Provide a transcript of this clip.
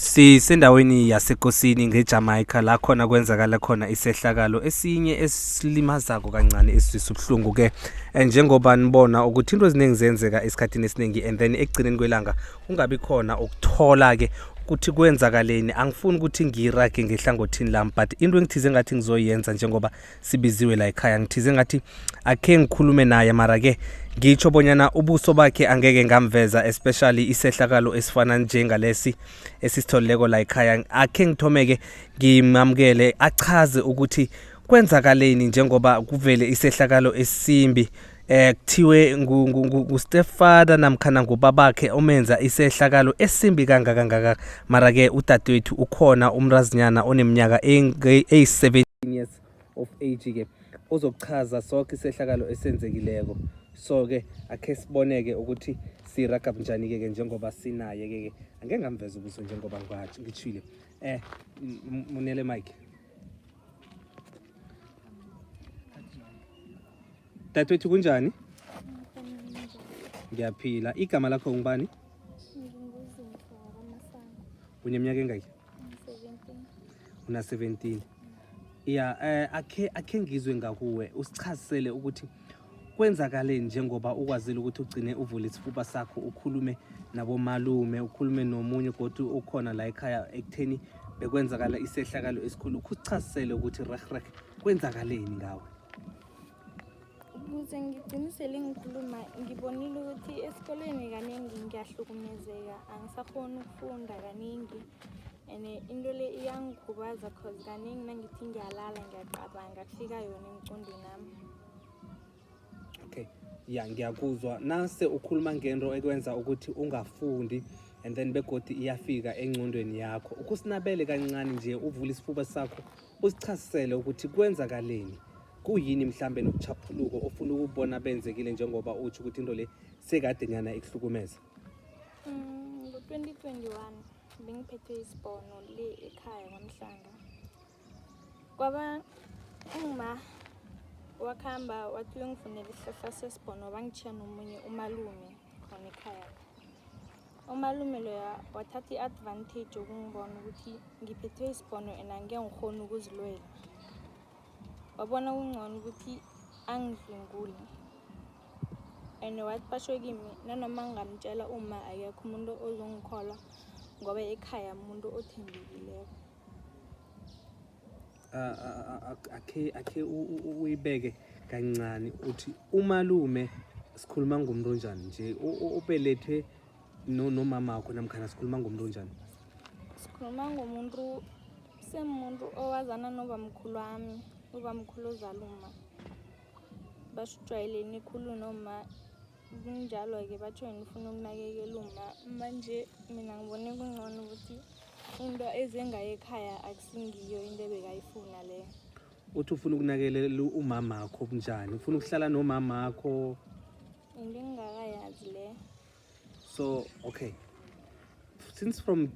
Sisendaweni yaseKosini ngeJamaica la khona kwenzakala khona isehlakalo esinye esilimazako kancane esizwisa ubuhlungu ke njengoba nibona ukuthi into eziningi zenzeka esikhathini esiningi and then ekugcineni kwelanga kungabi khona ukuthola ke ukuthi kwenzakaleni. Angifuni ukuthi ngirage ngehlangothini lami, but into engithize ngathi ngizoyenza njengoba sibiziwe la ekhaya, ngithize ngathi akhe ngikhulume naye, mara-ke ngitsho bonyana ubuso bakhe angeke ngamveza, especially isehlakalo esifana njengalesi esisitholileko la ekhaya. Akhe ngithomeke ngimamukele achaze ukuthi kwenzakaleni njengoba kuvele isehlakalo esimbi, kuthiwe ngu-stepfather namkhana ngubabakhe omenza isehlakalo esimbi kangaka ngaka. Mara-ke udadewethu ukhona umrazinyana oneminyaka eyi-17 years of age-ke ozokuchaza soke isehlakalo esenzekileko. So-ke akhe siboneke ukuthi siraga bunjani-ke ke njengoba sinaye-ke ke angeke ngamveza ubuso njengoba ngitshile. Munele mike dadewethu, kunjani? Ngiyaphila. Igama lakho ngubani? Nginguzinhle wakwaMasango. Uneminyaka engaki? Ngi-17. Una 17, ya. Akhe ngizwe ngakuwe, usichazisele ukuthi kwenzakaleni njengoba ukwazile ukuthi ugcine uvule isifuba sakho, ukhulume nabomalume, ukhulume nomunye kodwa ukhona la ekhaya ekutheni bekwenzakala isehlakalo esikhulu. Ukuchazisele ukuthi reh reh kwenzakaleni ngawe. Ukuze ngigcinisele ngikhuluma, ngibonile ukuthi esikolweni kaningi ngiyahlukumezeka, angisakhoni ukufunda kaningi and into le iyangikhubaza, cause kaningi nangithi ngiyalala ngiyacabanga, kufika yona emcondweni nami. Okay, ya, ngiyakuzwa. Nase ukhuluma ngento ekwenza ukuthi ungafundi and then begodi iyafika engcondweni yakho, ukusinabele kancane nje, uvule isifuba sakho, usichasisele ukuthi kwenzakaleni, kuyini mhlambe nokuchaphuluko ofuna ukubona benzekile, njengoba utsho ukuthi into le sekade nyana ikuhlukumeza. Ngo-2021 bengiphethwe isibhono le ekhaya kwaMhlanga. Kwaba uma wakhamba wathi uyongifunela isihlahla sesibhono, wangitjhiya nomunye umalume khona ekhaya. Umalume loya wathatha i-advantage yokungibona ukuthi ngiphethwe isibhono and angeke ngikhone ukuzilwela. Wabona kungcono ukuthi angidlwengule and wathi basho kimi nanoma ngingamtshela uma akekho umuntu ozongikholwa ngoba ekhaya umuntu othembekileko. Akhe uyibeke kancane, uthi umalume sikhuluma ngomuntu onjani nje, obelethwe nomamakho namkhana sikhuluma ngomuntu onjani? Sikhuluma ngomuntu semuntu owazana nobamkhulu wami, ubamkhulu ozala uma. Basijwayelene khulu noma kunjalo-ke, batjho yena ufuna ukunakekela uma. Manje mina ngibone kungcono ukuthi into eze ngayo ekhaya akusingiyo into ebekayifuna leyo. Uthi ufuna ukunakelela umamakho bunjani? Ufuna ukuhlala nomamakho? Into engingakayazi leyo. So okay, since from